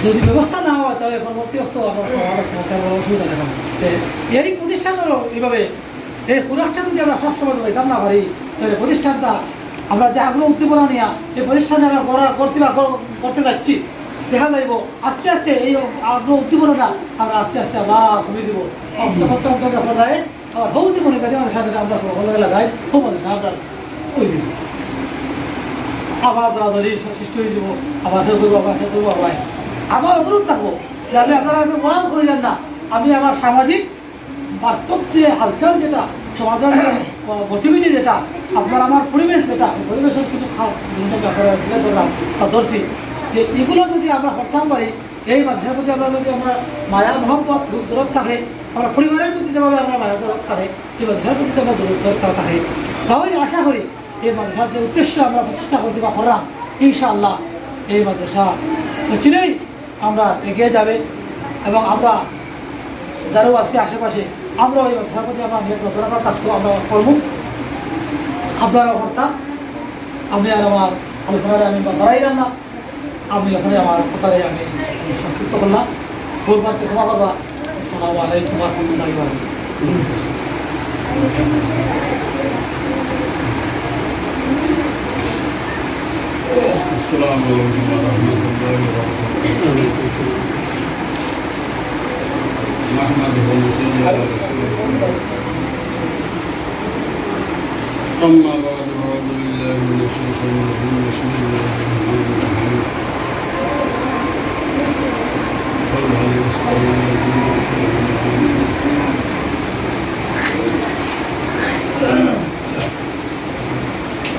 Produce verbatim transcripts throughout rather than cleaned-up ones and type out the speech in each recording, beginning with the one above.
যদি ব্যবস্থা না হয়, তাহলে পরবর্তী অক্ত আমরা সমাজে পৌঁছার বড় অসুবিধা দেখা দেয়। তে এই প্রতিষ্ঠান হলো এইভাবে, এই সুরক্ষা যদি আমরা সবসময় দিতাম না পারি, তাহলে প্রতিষ্ঠানটা আমরা যে আগ্রহ উদ্দীপনা নিয়ে এই প্রতিষ্ঠানে আমরা গড়া করছি বা গড়-, করতে যাচ্ছি, দেখা যাইব আস্তে আস্তে এই আগ্রহ উদ্দীপনাটা আমরা আস্তে আস্তে আবার কমে দিব। অক্ত অক্ত অক্ত পর্যায়ে আবার হৌজি মনে করি আমাদের সাথে আমরা সব ভালো লাগাই, খুব মনে সাথে ওই দিন আবার দৌড়াদৌড়ি সৃষ্টি হয়ে দিব, আবার সে করবো, আবার সে করবো, আবার আমার অনুরোধ থাকবো যে আমি আপনারা আমি ওয়াজ করিলেন না, আমি আমার সামাজিক বাস্তব যে হালচাল যেটা, সমাজের যে, আহ, গতিবিধি যেটা, আপনার আমার পরিবেশ যেটা, এই পরিবেশের কিছু খাস জিনিস আমি আপনারা তুলে ধরলাম বা ধরছি, যে এগুলো যদি আমরা করতাম পারি, এই মাদ্রাসার প্রতি আমরা যদি আমরা মায়া মহব্বত খুব দরদ থাকে, আমরা পরিবারের প্রতি যেভাবে আমরা মায়া দরদ থাকে, এই মাদ্রাসার প্রতি আমরা দরদ দরদ থাকে, তাহলে আশা করি এই মাদ্রাসার যে উদ্দেশ্য আমরা প্রতিষ্ঠা করছি বা করলাম, ইনশাআল্লাহ এই মাদ্রাসা চিরেই আমরা এগিয়ে যাবে এবং আমরা যারাও আছি আশেপাশে, আমরাও এই মাদ্রাসার প্রতি আমরা নিয়ত নজর রাখার কাজ আমরা করবো। আপনারাও করতাম, আমি আর আমার আলোচনায় আমি বাড়াইলাম না, আমি এখানে আমার কথাটাই আমি সংক্ষিপ্ত করলাম। ভুল ভ্রান্তি ক্ষমা করবা। আসসালামু আলাইকুম ওয়া রাহমাতুল্লাহি ওয়া বারাকাতুহু। السلام عليكم ورحمة الله وبركاته. نحمده ونصلي على رسوله الكريم. أما بعد، أعوذ بالله من الشيطان الرجيم. بسم الله الرحمن الرحيم. قل هل يستوي الذين يعلمون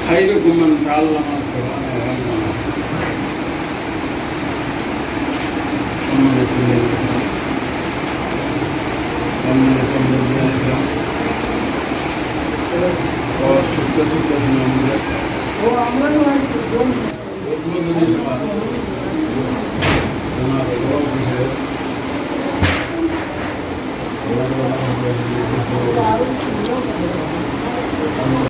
خيركم من تعلم القرآن وعلمه. সম্মানিত মেহমান, সম্মানিত মুরব্বিয়ানে কেরাম, ও ছোট্ট ছোট্ট সুনামধন্য ও আমরা তো